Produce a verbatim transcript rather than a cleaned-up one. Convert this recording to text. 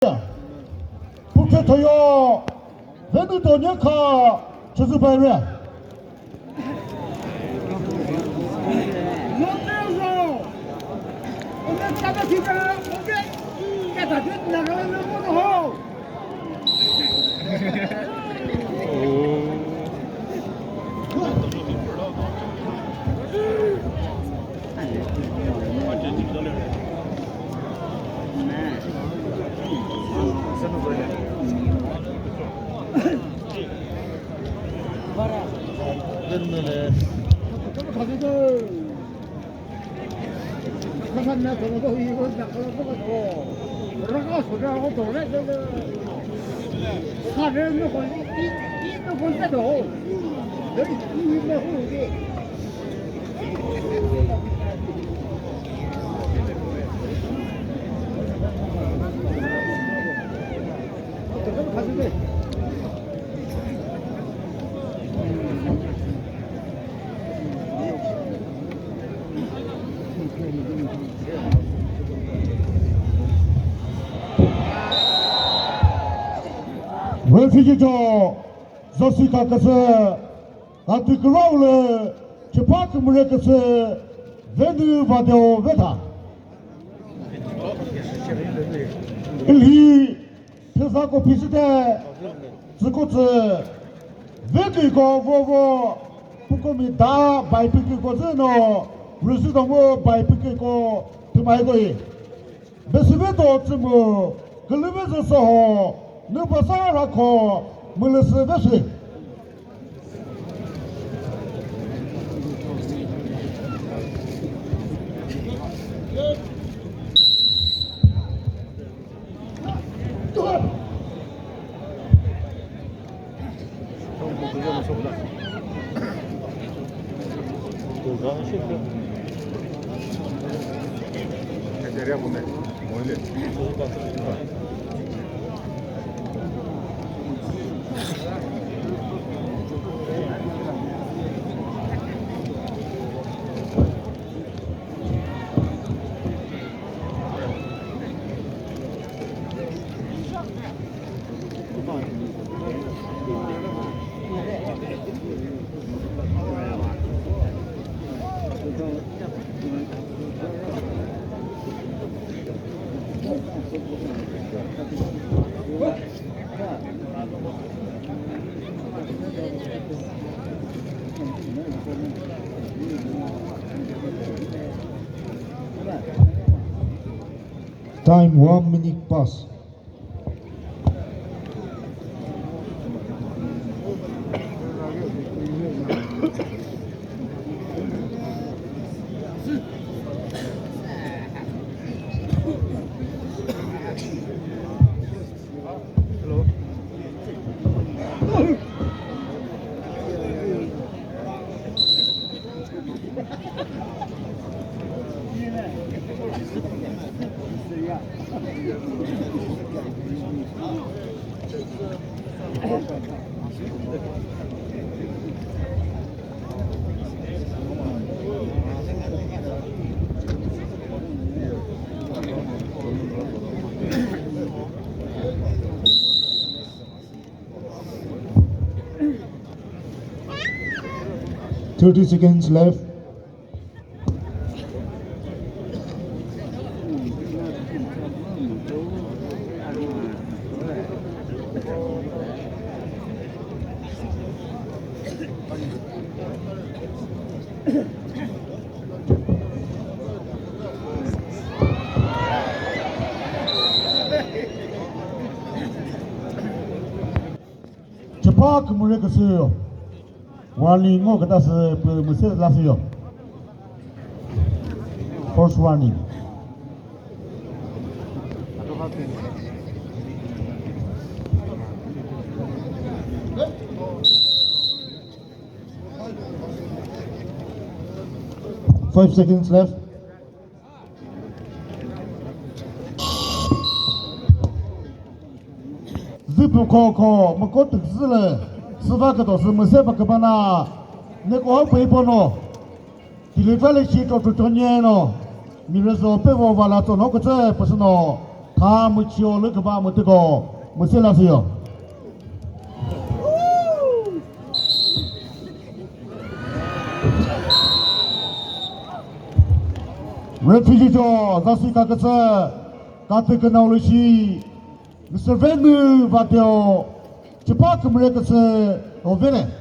Pukhe thoyo, Venu to nyakha, chüzü bayre. Referee cho, Jessica Kese, Ati Kuraule, Chipa Kümüre Kese, Venu Vadeo Veta. Ilhi, Thüzako phisüte, tsükütsü, vekiko vovo, pukomi da, baipikiko zeno, rüzüdomu baipikiko, tümaikoi. Besiveto tsümu, külüvezü soho, nübasa rakho, mülüsü vesi. Time, one minute pass. Thirty seconds left. Chipha kümüre küsü yo. Warning ngo küta sü pü müse la sü yo. First warning. Five seconds left. Züpü kho kho, müko tükzü lü, süva küto sü müse pa kübana, neko ha pei pono, tilifa lü shi to tutonye no, mi rezo pe vo vala tsono kütse püsüno, Ha müchio lü küba mütüko müsela süyo. Referee cho zasi kaküsü katü künau lü shi Mister Venü Vadeo chipa kümüre küsü ovene.